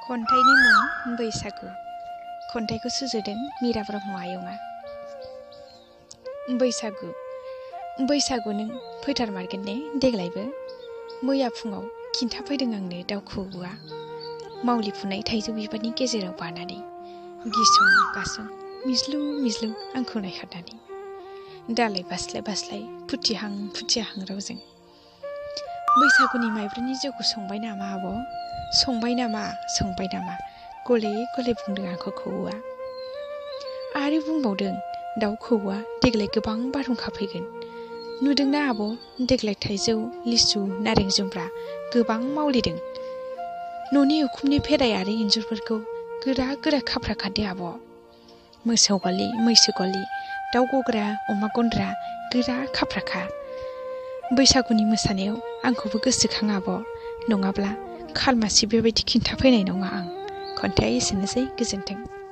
खन्थाइनि मुं बैसागु। खन्थाइखौ सुजुदों मीरा ब्रह्म आयंआ। बैसागु नों फैथारमारगोन ने देग्लायबो? मैया फुङाव खिन्थाफैदों आंनो दाउ खौवौआ मावलिफुनाय थाइजौ बिबारनि गेजेराव बानानै गिसं गासं मिज्लु मिज्लु आंखौ नायहारनानै दालाय बास्लाय बास्लाय फुथिहां रावजों। बैसागुनि माइब्रानि जौखौ संबाय नामा आब'? संबाय नामा गले गले बुंदों आंखौ खौवौआ। आरो बुंबावदों दाउ खौवौआ देग्लाय गोबां बारहुंखा फैगोन। नुदोंना आब' देग्लाय थाइजौ लिसु नारें जुमब्रा गोबां मावलिदों। न'नि उखुमनि फेराय आरो इन्जुरफोरखौ गोरा गोरा खाफ्राखादो आब'। मोसौ गलि मैसो गलि दाउ गग्रा अमा गन्द्रा गोरा खाफ्राखा। बैसागुनि मोसानायाव आंखौबो गोसोखां आब', नङाब्ला खालमासि बेबायदि खिन्थाफैनाय नङा आं। खन्थाइया एसेनोसै, गोजोन्थों।